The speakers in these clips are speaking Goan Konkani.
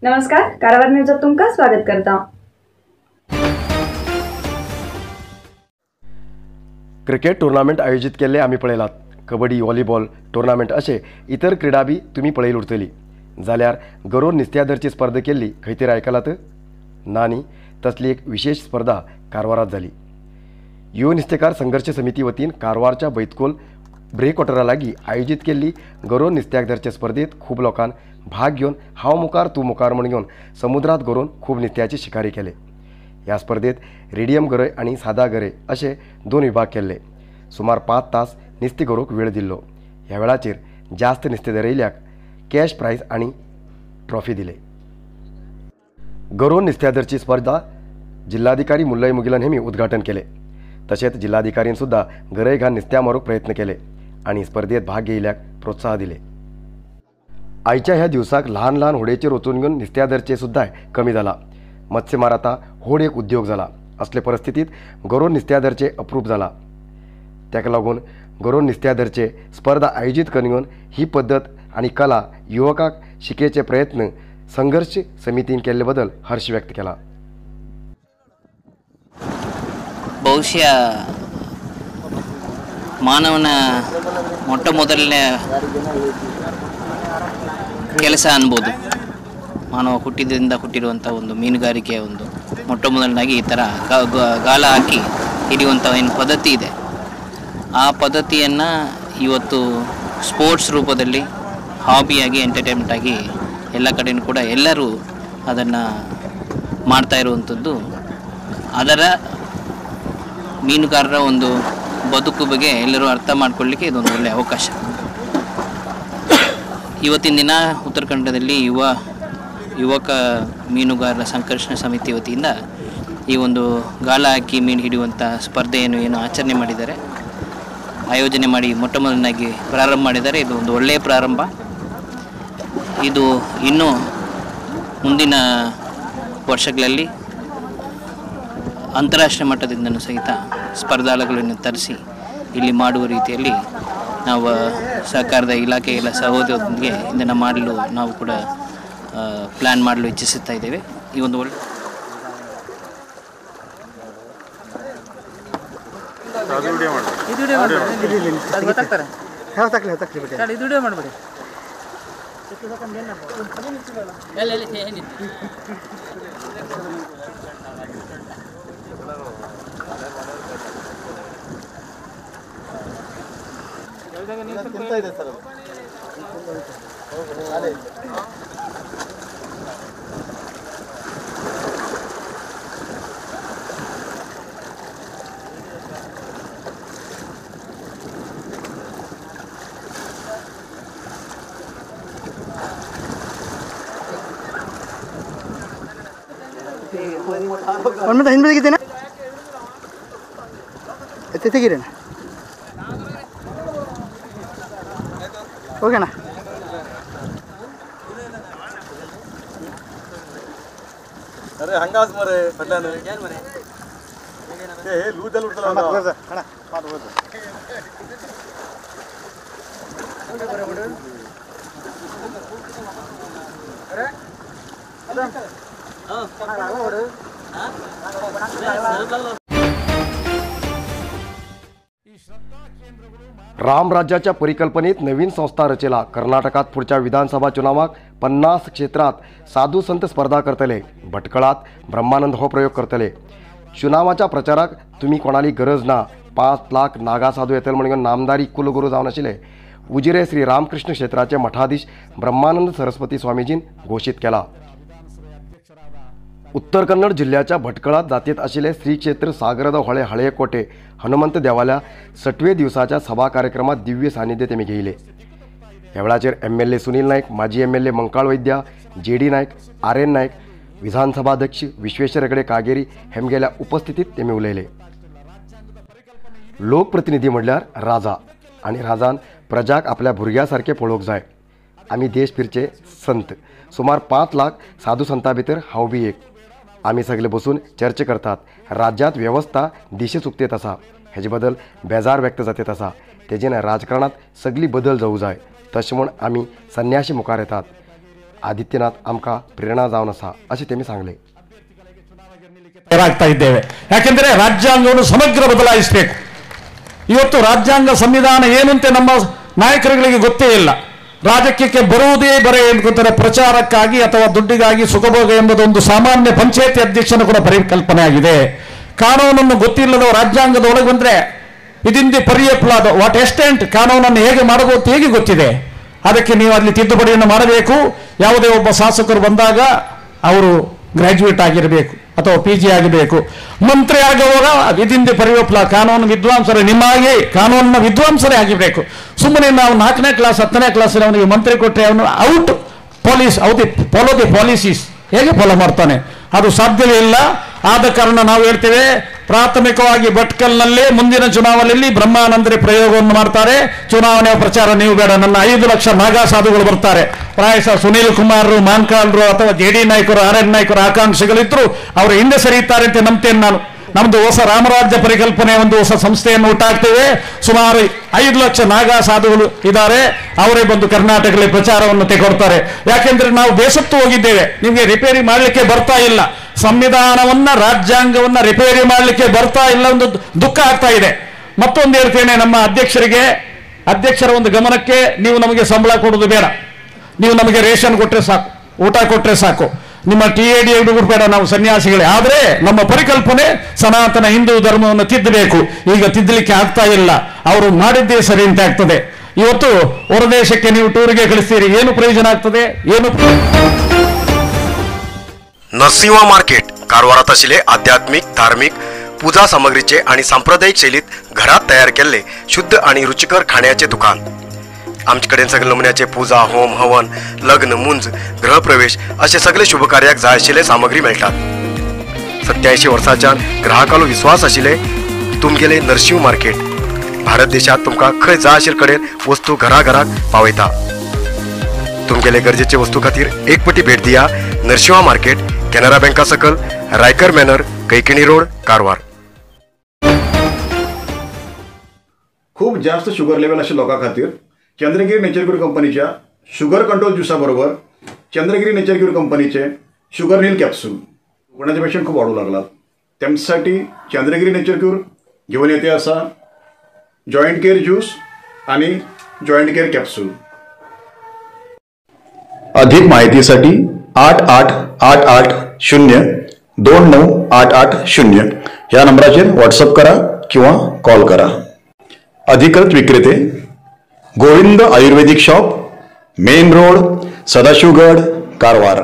नमस्कार, कारवार न्यूजात तुमकां स्वागत करता। क्रिकेट टुर्नामेंट आयोजित केल्ले आमी पळयलात। कबड्डी, व्हॉलीबॉल टुर्नामेंट अशे इतर क्रीडा बी तुमी पळयली उरतली। जाल्यार गरोवन नुस्त्या स्पर्धा केल्ली खंय तरी आयकलात ना न्ही? तसली एक विशेष स्पर्धा कारवारात जाली। युव नुस्तेकार संघर्ष समिती वतीन कारवारच्या बैतकोल ब्रेकवॉटरा लागीं आयोजीत केल्ली गरोवन नुस्त्याक धरचे स्पर्धेत खूब लोकांन भाग घेवन हांव मुखार तूं मुखार म्हूण घेवन समुद्रांत गरोवन खूब नुस्त्याची शिकारी केले। ह्या स्पर्धेत रेडियम गरय आनी सादा गरय अशे दोन विभाग केल्ले। सुमार 5 तास नुस्तें गरोवंक वेळ दिल्लो। ह्या वेळाचेर जास्त नुस्तें धरयल्याक कॅश प्रायज आनी ट्रॉफी दिले। गरोवन नुस्त्या धरची स्पर्धा जिल्हाधिकारी मुल्लय मुगिलन हेमी उद्घाटन केले। तशेंच जिल्हाधिकारीन सुद्धा गरय घान नुस्त्या मारूंक प्रयत्न केले आनी स्पर्धेत भाग घेयल्याक प्रोत्साह दिले। आयच्या ह्या दिवसाक ल्हान ल्हान होडयेचेर वचून घेवन नुस्त्या धरचे सुद्दां कमी जाला। मत्स्यमार आतां होड एक उद्योग जाला। असले परिस्थितीत गरोवन नुस्त्या धरचे अप्रूप जाला। ताका लागून गरोवन नुस्त्या धरचे स्पर्धा आयोजीत करून घेवन ही पद्दत आनी कला युवकाक शिकेचे प्रयत्न संघर्ष समितीन केल्ले बदल हर्ष व्यक्त केला। ಬಹುಶಃ ಮಾನವನ ಮೊಟ್ಟ ಮೊದಲನೇ ಕೆಲಸ ಅನ್ಬೋದು. ಮಾನವ ಹುಟ್ಟಿದ್ರಿಂದ ಹುಟ್ಟಿರುವಂಥ ಒಂದು ಮೀನುಗಾರಿಕೆಯ ಒಂದು ಮೊಟ್ಟ ಮೊದಲನಾಗಿ ಈ ಥರ ಗಾಲ ಹಾಕಿ ಹಿಡಿಯುವಂಥ ಏನು ಪದ್ಧತಿ ಇದೆ, ಆ ಪದ್ಧತಿಯನ್ನು ಇವತ್ತು ಸ್ಪೋರ್ಟ್ಸ್ ರೂಪದಲ್ಲಿ ಹಾಬಿಯಾಗಿ ಎಂಟರ್ಟೈನ್ಮೆಂಟ್ ಆಗಿ ಎಲ್ಲ ಕಡೆಯೂ ಕೂಡ ಎಲ್ಲರೂ ಅದನ್ನು ಮಾಡ್ತಾ ಇರುವಂಥದ್ದು. ಅದರ ಮೀನುಗಾರರ ಒಂದು ಬದುಕು ಬಗ್ಗೆ ಎಲ್ಲರೂ ಅರ್ಥ ಮಾಡಿಕೊಳ್ಳಿಕ್ಕೆ ಇದೊಂದು ಒಳ್ಳೆಯ ಅವಕಾಶ. ಇವತ್ತಿನ ದಿನ ಉತ್ತರ ಕನ್ನಡದಲ್ಲಿ ಯುವಕ ಮೀನುಗಾರರ ಸಂಘರ್ಷಣ ಸಮಿತಿ ವತಿಯಿಂದ ಈ ಒಂದು ಗಾಲ ಹಾಕಿ ಮೀನು ಹಿಡಿಯುವಂಥ ಸ್ಪರ್ಧೆಯನ್ನು ಏನು ಆಚರಣೆ ಮಾಡಿದ್ದಾರೆ, ಆಯೋಜನೆ ಮಾಡಿ ಮೊಟ್ಟ ಮೊದಲನಾಗಿ ಪ್ರಾರಂಭ ಮಾಡಿದ್ದಾರೆ. ಇದು ಒಂದು ಒಳ್ಳೆಯ ಪ್ರಾರಂಭ. ಇದು ಇನ್ನೂ ಮುಂದಿನ ವರ್ಷಗಳಲ್ಲಿ ಅಂತಾರಾಷ್ಟ್ರೀಯ ಮಟ್ಟದಿಂದಲೂ ಸಹಿತ ಸ್ಪರ್ಧಾಳುಗಳನ್ನು ತರಿಸಿ ಇಲ್ಲಿ ಮಾಡುವ ರೀತಿಯಲ್ಲಿ ನಾವು ಸರ್ಕಾರದ ಇಲಾಖೆಗಳ ಸಹೋದರದೊಂದಿಗೆ ಇದನ್ನು ಮಾಡಲು ನಾವು ಕೂಡ ಪ್ಲ್ಯಾನ್ ಮಾಡಲು ಇಚ್ಛಿಸುತ್ತಾ ಇದ್ದೇವೆ. ಈ ಒಂದು ಒಳ್ಳೆ ತೆಗೀರಣ್ಣ, ಹೋಗೋಣ. ಅರೆ ಹಂಗಾಸ್ ಮರೆ ಪಟ್ಲಾನ ಏ ಲೂದಲ್ ಉಡ್ತಲ್ಲ ಅಣ್ಣ. राम राज्याच्या परिकल्पनेत नवीन संस्था रचेला। कर्नाटकात पुढच्या विधानसभा चुनावाक 50 क्षेत्रात साधू संत स्पर्धा करतले। भटकळात ब्रह्मानंद हो प्रयोग करतले। चुनावाच्या प्रचाराक तुम्ही कोणाली गरज ना। 5 लाख नागा साधू येतले म्हणून नामदारी कुलगुरू जावन आशिल्ले उजिरे श्री रामकृष्ण क्षेत्राचे मठाधीश ब्रह्मानंद सरस्वती स्वामीजीन घोषित केला। उत्तर कन्नड जिल्ह्याच्या भटकळात जातीत आशिल्ले श्री क्षेत्र सागರದ होळे हळेकोटे हनुमंत देवाल्या 6वे दिवसाच्या सभा कार्यक्रमात दिव्य सानिध्य तेमी घेयले। ह्या वेळाचेर MLA Sunil Naik, माजी MLA Mankal Vaidya, JD Naik, RN Naik, विधानसभाध्यक्ष विश्वेश्वर हेगडे कागेरी हेमगेल्या उपस्थितीत तेमी उलयले। लोकप्रतिनिधी म्हणल्यार राजा आनी राजान प्रजाक आपल्या भुरग्या सारके पळोवंक जाय। आमी देश फिरचे संत, सुमार 5 लाख साधू संतां भितर हांव बी एक। आमी सगळे बसून चर्चा करतात। राज्यात व्यवस्था दिशे चुकतेत आसा, हेजे बदल बेजार व्यक्त जातेत आसा। तेजेन राजकारणात सगळी बदल जावं जाय, तशें म्हूण आमी संन्याशी मुखार येतात। आदित्यनाथ आमकां प्रेरणा जावन आसा अशें तेमी सांगलें. ತಯಾರಾಗ್ತಾ ಇದ್ದೇವೆ. ಯಾಕೆಂದರೆ ರಾಜ್ಯಾಂಗವನ್ನು ಸಮಗ್ರ ಬದಲಾಯಿಸಬೇಕು. ಇವತ್ತು ರಾಜ್ಯಾಂಗ ಸಂವಿಧಾನ ಏನಂತೆ ನಮ್ಮ ನಾಯಕರುಗಳಿಗೆ ಗೊತ್ತೇ ಇಲ್ಲ. ರಾಜಕೀಯಕ್ಕೆ ಬರುವುದೇ ಬರೇ ಅನ್ಕೋತಾರೆ, ಪ್ರಚಾರಕ್ಕಾಗಿ ಅಥವಾ ದುಡ್ಡಿಗಾಗಿ. ಸುಖಭೋಗ ಎಂಬುದೊಂದು ಸಾಮಾನ್ಯ ಪಂಚಾಯತಿ ಅಧ್ಯಕ್ಷನ ಕೂಡ ಪರಿಕಲ್ಪನೆ ಆಗಿದೆ. ಕಾನೂನನ್ನು ಗೊತ್ತಿಲ್ಲದ ರಾಜ್ಯಾಂಗದ ಒಳಗೆ ಬಂದರೆ ಇದಿಂದೆ ಪರ್ಯಾಪ್ಲಾದ what extent ಕಾನೂನನ್ನು ಹೇಗೆ ಮಾಡಬಹುದು ಹೇಗೆ ಗೊತ್ತಿದೆ. ಅದಕ್ಕೆ ನೀವು ಅಲ್ಲಿ ತಿದ್ದುಪಡಿಯನ್ನು ಮಾಡಬೇಕು. ಯಾವುದೇ ಒಬ್ಬ ಶಾಸಕರು ಬಂದಾಗ ಅವರು ಗ್ರಾಜ್ಯುಯೇಟ್ ಆಗಿರಬೇಕು ಅಥವಾ PG ಆಗಬೇಕು. ಮಂತ್ರಿ ಆಗುವಾಗ ಇದಿಂದೆ ಪರಿವಪ್ಲ ಕಾನೂನು ವಿದ್ವಾಂಸರೇ, ನಿಮ್ಮಾಗಿ ಕಾನೂನಿನ ವಿದ್ವಾಂಸರೇ ಆಗಿರಬೇಕು. ಸುಮ್ಮನೆ ನಾವು 4ನೇ ಕ್ಲಾಸ್ 10ನೇ ಕ್ಲಾಸಲ್ಲಿ ಅವನಿಗೆ ಮಂತ್ರಿ ಕೊಟ್ಟರೆ ಅವನು out police out follow the policies ಹೇಗೆ ಫಾಲೋ ಮಾಡ್ತಾನೆ? ಅದು ಸಾಧ್ಯವೇ ಇಲ್ಲ. ಆದ ಕಾರಣ ನಾವು ಹೇಳ್ತೇವೆ, ಪ್ರಾಥಮಿಕವಾಗಿ ಭಟ್ಕಲ್ನಲ್ಲಿ ಮುಂದಿನ ಚುನಾವಣೆಯಲ್ಲಿ ಬ್ರಹ್ಮಾನಂದರಿ ಪ್ರಯೋಗವನ್ನು ಮಾಡ್ತಾರೆ. ಚುನಾವಣೆಯ ಪ್ರಚಾರ ನೀವು ಬೇಡ, ನನ್ನ 5 ಲಕ್ಷ ನಾಗಾ ಸಾಧುಗಳು ಬರ್ತಾರೆ. ಪ್ರಾಯಶಃ ಸುನೀಲ್ ಕುಮಾರ್ರು, ಮಾನ್ಕಾಲ್ರು ಅಥವಾ JD ನಾಯ್ಕರು, RN ನಾಯ್ಕರು ಆಕಾಂಕ್ಷಿಗಳಿದ್ರು ಅವರು ಹಿಂದೆ ಸರಿಯುತ್ತಾರೆ ಅಂತ ನಂಬ್ತೇನೆ ನಾನು. ನಮ್ಮದು ಹೊಸ ರಾಮರಾಜ್ಯ ಪರಿಕಲ್ಪನೆ ಒಂದು ಹೊಸ ಸಂಸ್ಥೆಯನ್ನು ಹುಟ್ಟಾಕ್ತೇವೆ. ಸುಮಾರು 5 ಲಕ್ಷ ನಾಗಾ ಸಾಧುಗಳು ಇದ್ದಾರೆ. ಅವರೇ ಬಂದು ಕರ್ನಾಟಕದಲ್ಲಿ ಪ್ರಚಾರವನ್ನು ತೆಗೊಡ್ತಾರೆ. ಯಾಕೆಂದ್ರೆ ನಾವು ಬೇಸತ್ತು ಹೋಗಿದ್ದೇವೆ. ನಿಮಗೆ ರಿಪೇರಿ ಮಾಡಲಿಕ್ಕೆ ಬರ್ತಾ ಇಲ್ಲ, ಸಂವಿಧಾನವನ್ನ ರಾಜ್ಯಾಂಗವನ್ನ ರಿಪೇರಿ ಮಾಡಲಿಕ್ಕೆ ಬರ್ತಾ ಇಲ್ಲ, ಒಂದು ದುಃಖ ಆಗ್ತಾ ಇದೆ. ಮತ್ತೊಂದು ಹೇಳ್ತೇನೆ ನಮ್ಮ ಅಧ್ಯಕ್ಷರಿಗೆ, ಅಧ್ಯಕ್ಷರ ಒಂದು ಗಮನಕ್ಕೆ, ನೀವು ನಮಗೆ ಸಂಬಳ ಕೊಡೋದು ಬೇಡ, ನೀವು ನಮಗೆ ರೇಷನ್ ಕೊಟ್ಟರೆ ಸಾಕು, ಊಟ ಕೊಟ್ಟರೆ ಸಾಕು, ನಿಮ್ಮ TAD ಬೇಡ, ನಾವು ಸನ್ಯಾಸಿಗಳೇ. ಆದರೆ ನಮ್ಮ ಪರಿಕಲ್ಪನೆ ಸನಾತನ ಹಿಂದೂ ಧರ್ಮವನ್ನು ತಿದ್ದಬೇಕು. ಈಗ ತಿದ್ದಲಿಕ್ಕೆ ಆಗ್ತಾ ಇಲ್ಲ, ಅವರು ಮಾಡಿದ್ದೇ ಸರಿ ಅಂತ ಆಗ್ತದೆ. ಇವತ್ತು ಹೊರದೇಶಕ್ಕೆ ನೀವು ಟೂರಿಗೆ ಕಳಿಸ್ತೀರಿ, ಏನು ಪ್ರಯೋಜನ ಆಗ್ತದೆ? ಏನು? नरसिंहा मार्केट कारवारांत आशिल्ले आध्यात्मिक, धार्मिक पूजा सामग्रीचे आनी सांप्रदायिक शैलीत घरात तयार केल्ले शुद्ध आनी रुचिकर खाण्याचे दुकान. आमचे कडेन सगळे नमुन्याचे पूजा, होम, हवन, लग्न, मुंज, गृहप्रवेश अशे सगळे शुभकार्याक जाय आशिल्ले सामग्री मेळटात. 87 वर्सांच्यान ग्राहकालो विश्वास आशिल्ले तुमगेले नरसिंह मार्केट भारत देशात तुमकां खंय जाय आशिल्ले कडेन वस्तू घरा घराक पावयता. तुमगेले गरजेचे वस्तू खातीर एक पटी भेट दिया नरसिंहा मार्केट, केनरा बँका सकल, रायकर मॅनर, कैकिणी रोड, कारवार. खूप जास्त शुगर लेवल आशिल्ल्या लोकां खातीर चंद्रगिरी नेचर क्यूर कंपनीच्या शुगर कंट्रोल ज्युसा बरोबर चंद्रगिरी नेचर क्यूर कंपनीचे शुगर नील कॅप्सूल कोणाचे पेशंट खूप वाढू लागलात त्यांच्यासाठी चंद्रगिरी नेचर क्यूर घेऊन येते असा जॉईंट केअर ज्यूस आणि जॉईंट केअर कॅप्सूल. अधिक माहितीसाठी 8 8 8 8 0 2 9 8 8 0 या नंबराचेर व्हॉट्सअप करा किंवा कॉल करा. अधिकृत विक्रेते Govind Ayurvedic shop, main road, Sadashivgad, Karwar.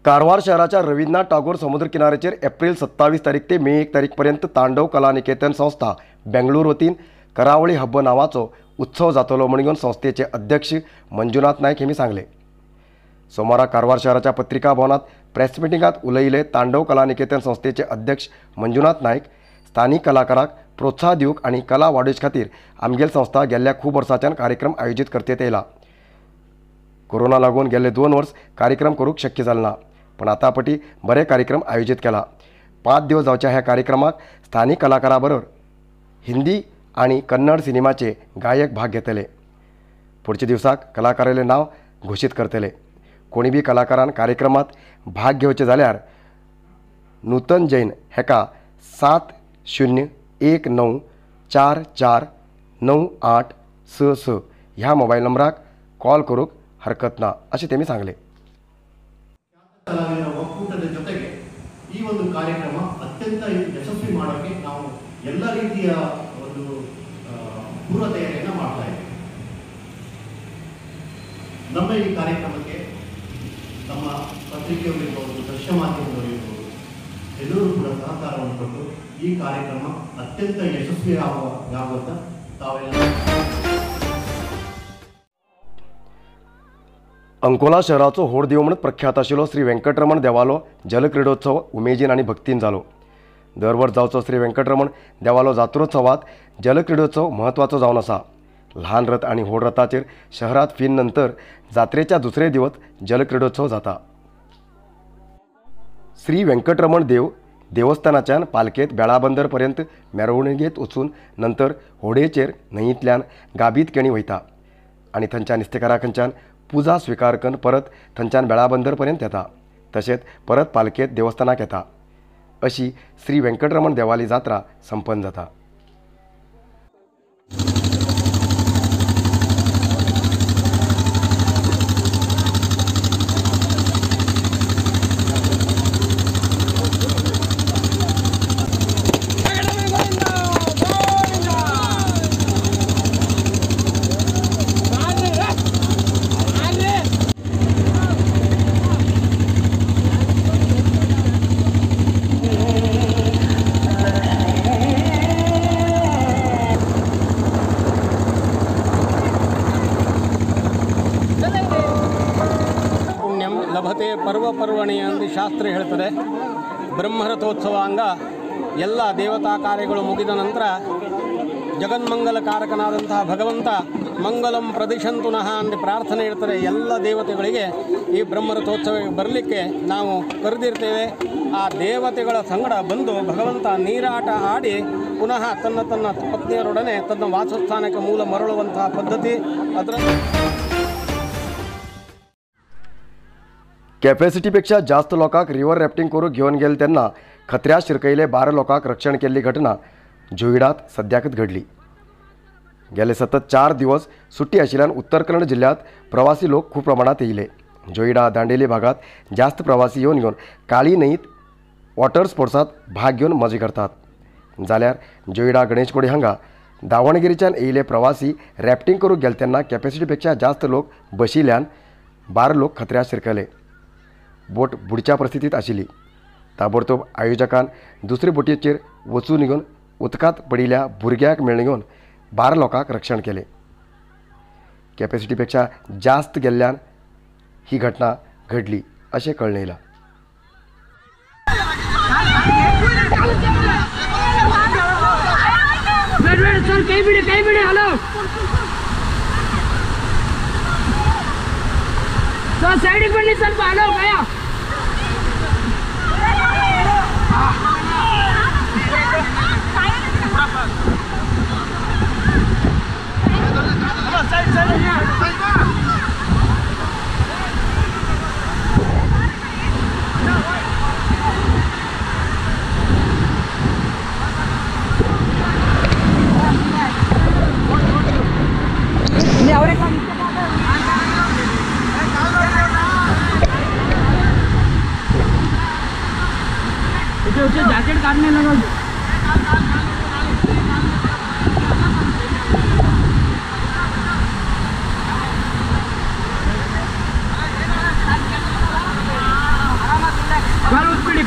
Karwar शहराच्या रवींद्रनाथ टागोर समुद्र किनाऱ्याचेर एप्रिल 27 तारीख ते मे 1 तारीख पर्यंत तांडव कला निकेतन संस्था बेंगळूर वतीन करावळी हब्ब नावाचो उत्सव जातलो म्हणून संस्थेचे अध्यक्ष मंजुनाथ नायक हेमी सांगले. सोमारा कारवार शहराच्या पत्रिका भवनात प्रेस मिटिंगात उलयिल्ले तांडव कला निकेतन संस्थेचे अध्यक्ष मंजुनाथ नायक स्थानिक कलाकाराक प्रोत्साह दिवंक आनी कला वाडोवचे खातीर आमगेल संस्था गेल्ल्या खूब वर्सांच्यान कार्यक्रम आयोजीत करतेत येयला. कोरोना लागून गेल्ले 2 वर्स कार्यक्रम करूंक शक्य जालें ना, पण आतां पटी बरे कार्यक्रम आयोजीत केला. 5 दिवस जावच्या ह्या कार्यक्रमाक स्थानिक कलाकारां बरोबर हिंदी आनी कन्नड सिनेमाचे गायक भाग घेतले. पुढच्या दिवसाक कलाकाराले नाव घोशीत करतले. कोणी बी कलाकारान कार्यक्रमात भाग घेवचे जाल्यार नूतन जैन हेका 7 0 1 9 4 4 9 8 6 6 ह्या मोबायल नंबराक कॉल करूंक हरकत ना अशें तेमी सांगलें. ಕಲಾವಿದರ ಒಕ್ಕೂಟದ ಜೊತೆಗೆ ಈ ಒಂದು ಕಾರ್ಯಕ್ರಮ ಅತ್ಯಂತ ಯಶಸ್ವಿ ಮಾಡೋಕ್ಕೆ ನಾವು ಎಲ್ಲ ರೀತಿಯ ಒಂದು ಪೂರ್ವ ತಯಾರಿಯನ್ನು ಮಾಡ್ತಾ ಇದ್ದೀವಿ. ನಮ್ಮ ಈ ಕಾರ್ಯಕ್ರಮಕ್ಕೆ ನಮ್ಮ ಪತ್ರಿಕೆಯವರಿರ್ಬೋದು, ದೃಶ್ಯ ಮಾಧ್ಯಮದವರಿರ್ಬೋದು, ಎಲ್ಲರೂ ಕೂಡ ಸಹಕಾರವನ್ನು ಕೊಟ್ಟು ಈ ಕಾರ್ಯಕ್ರಮ ಅತ್ಯಂತ ಯಶಸ್ವಿ ಆಗುವಂತ ತಾವೆಲ್ಲ. अंकोला शहराचो होड देव म्हणून प्रख्यात आशिल्लो श्री वेंकटरमण देवालो जलक्रीडोत्सव उमेदीन आनी भक्तीन जालो. दर वर्स जावचो श्री वेंकटरमण देवालो जात्रोत्सवात जलक्रीडोत्सव म्हत्वाचो जावन आसा. ल्हान रथ आनी व्हड रथाचेर शहरात फिन नंतर जात्रेच्या दुसरे दिवस जलक्रीडोत्सव जाता. श्री वेंकटरमण देव देवस्थानाच्यान पालखेत बेळाबंदर पर्यंत मेरवणुकेंत वचून नंतर होडयेचेर न्हंयेंतल्यान गाबीत केणी वयता. आनी थंयच्या नुस्तेकारा खंयच्यान पुजा स्विकार करून परत थंयच्यान बेळाबंदर पर्यंत येता, तशेंच परत पालखेत देवस्थानाक येता. अशी श्री वेंकटरमण देवाली जात्रा संपन्न जाता. ಪರ್ವ ಪರ್ವಣಿ ಎಂದು ಶಾಸ್ತ್ರ ಹೇಳ್ತದೆ. ಬ್ರಹ್ಮರಥೋತ್ಸವ ಅಂಗ ಎಲ್ಲ ದೇವತಾ ಕಾರ್ಯಗಳು ಮುಗಿದ ನಂತರ ಜಗನ್ಮಂಗಲಕಾರಕನಾದಂತಹ ಭಗವಂತ ಮಂಗಲಂ ಪ್ರದಿಶಂತುನಃ ಅಂತ ಪ್ರಾರ್ಥನೆ ಇಡ್ತಾರೆ. ಎಲ್ಲ ದೇವತೆಗಳಿಗೆ ಈ ಬ್ರಹ್ಮರಥೋತ್ಸವಕ್ಕೆ ಬರಲಿಕ್ಕೆ ನಾವು ಕರೆದಿರ್ತೇವೆ. ಆ ದೇವತೆಗಳ ಸಂಗಡ ಬಂದು ಭಗವಂತ ನೀರಾಟ ಆಡಿ ಪುನಃ ತನ್ನ ತನ್ನ ಪತ್ನಿಯರೊಡನೆ ತನ್ನ ವಾಸಸ್ಥಾನಕ್ಕೆ ಮೂಲ ಮರಳುವಂತಹ ಪದ್ಧತಿ. ಅದರ कॅपॅसिटीपेक्षा जास्त लोकांक रिवर रॅफ्टिंग करूंक घेवन गेले तेन्ना खतऱ्या शिरकयले 12 लोकांक रक्षण केल्ली घटना जोईडात सद्याकच घडली. गेले सतत 4 दिवस सुट्टी आशिल्ल्यान उत्तर कन्नड जिल्ह्यात प्रवासी लोक खूब प्रमाणात येयले. जोईडा दांडेली भागात जास्त प्रवासी येवन घेवन काळी न्हंयत वॉटर स्पोर्ट्सांत भाग घेवन मजा करतात. जाल्यार जोईडा गणेशकोडी हांगा दावणगिरीच्यान येयले प्रवासी रॅफ्टिंग करूंक गेले तेन्ना कॅपॅसिटीपेक्षा जास्त लोक बशिल्ल्यान 12 लोक खतऱ्या शिरकले. बोट बुडच्या परिस्थितीत आशिल्ली. ताबडतोब आयोजकान दुसरे बोटीचेर वचून घेवन उदकांत पडिल्ल्या भुरग्याक मेळून घेवन 12 लोकांक रक्षण केलें. कॅपॅसिटीपेक्षा जास्त गेल्ल्यान ही घटना घडली अशें कळून येयलां. जैकेट काटने लगा.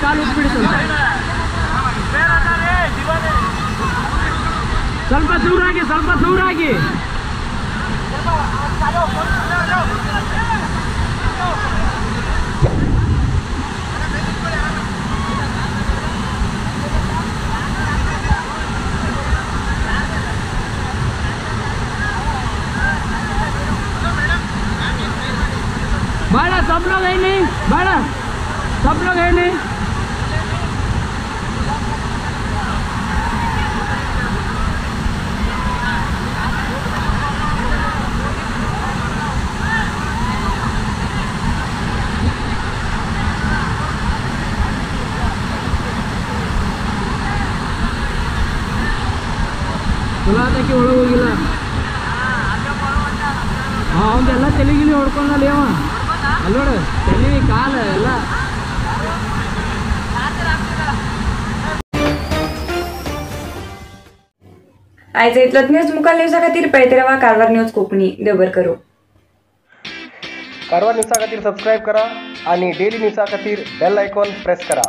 काल उठपिडी ಸ್ವಲ್ಪ ದೂರಾಗಿ ಸ್ವಲ್ಪ ದೂರಾಗಿ. बड़ा सब लोग है नहीं, बड़ा सब लोग है नहीं. ತುಲಾತಕ್ಕೆ ಒಳಗೆ ಹೋಗಿಲ್ಲ. ಅವಂದೆಲ್ಲ ತಲೆಗಿಲಿ ಹೊಡ್ಕೊಂಡಲ್ಲ ಅವ. ಅಲ್ಲೋಡು ತಲೆ ಕಾಲು ಎಲ್ಲ. आयज इतलोच न्यूज मुखार न्यूजा खातीर पळयत रावा कारवार न्यूज कोंकणी. देव बरें करूं. कारवार न्यूजा खातीर सबस्क्रायब करा आणि डेली न्यूजा खातीर बेल आयकॉन प्रेस करा.